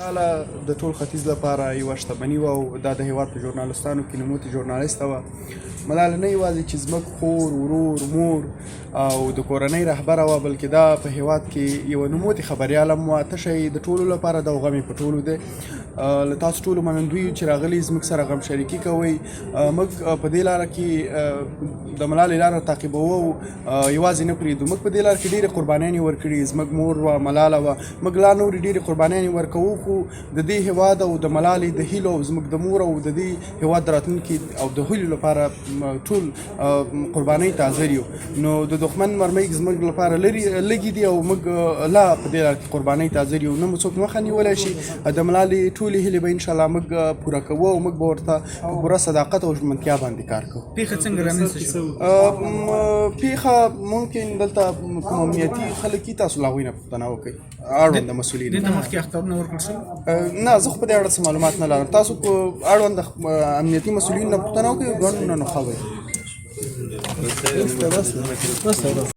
ملاله د ټول ختیځ لپاره یوه شتمني وه او دا د هیواد په ژورنالستانو کې نوموتې ژورنالسته وه. ملاله نه یوازې چې زموږ خور، ورور، مور او د کورنۍ رهبره وه، بلکې دا په هیواد کې یوه نوموتې خبریاله هم وه. تشه یې د ټولو لپاره ده او غم یې په ټولو دی. له تاسو ټولو منندوی یو چې راغلي زموږ سره غم شریکي کوئ. موږ په دې لاره کې د ملالې لاره تعقیبوو، یوازې نه پرېږدو. موږ په دې لار کې ډېرې قربانیانې ورکړي، زموږ مور وه، ملاله وه، موږ لا نورې ډېرې قربانیانې ورکوو، خو د دې هیواد او د ملالې د هیلو او زموږ د مور او د دې هیواد د راتلونکي او د هیلو لپاره ټول قربانۍ ته حاضر یو. نو د دښمن مرمۍ زموږ لپاره لري لږې دي او موږ لا په دې لار کې قربانۍ ته حاضر یو، نه مو څوک مخه نیولی شي. د ملالې ټولې هیلې به انشاءالله موږ پوره کوو او موږ به ورته په پوره صداقت او ژمنتیا باندې کار کوو. پیښه څنګه رامنځته شوه؟ پیښه ممکن دلته کوم امنیتي خلک دي، تاسو له هغوی نه پوښتنه وکړئ، اړوند مسؤلین. دې ته مخکې اخطارونه ورکړل شول؟ نه، زه خو په دې اړه څه معلومات نه لرم. تاسو په اړوند امنیتي مسؤلین نه پوښتنه وکړئ، ګڼ نو ښه وي. بس بس.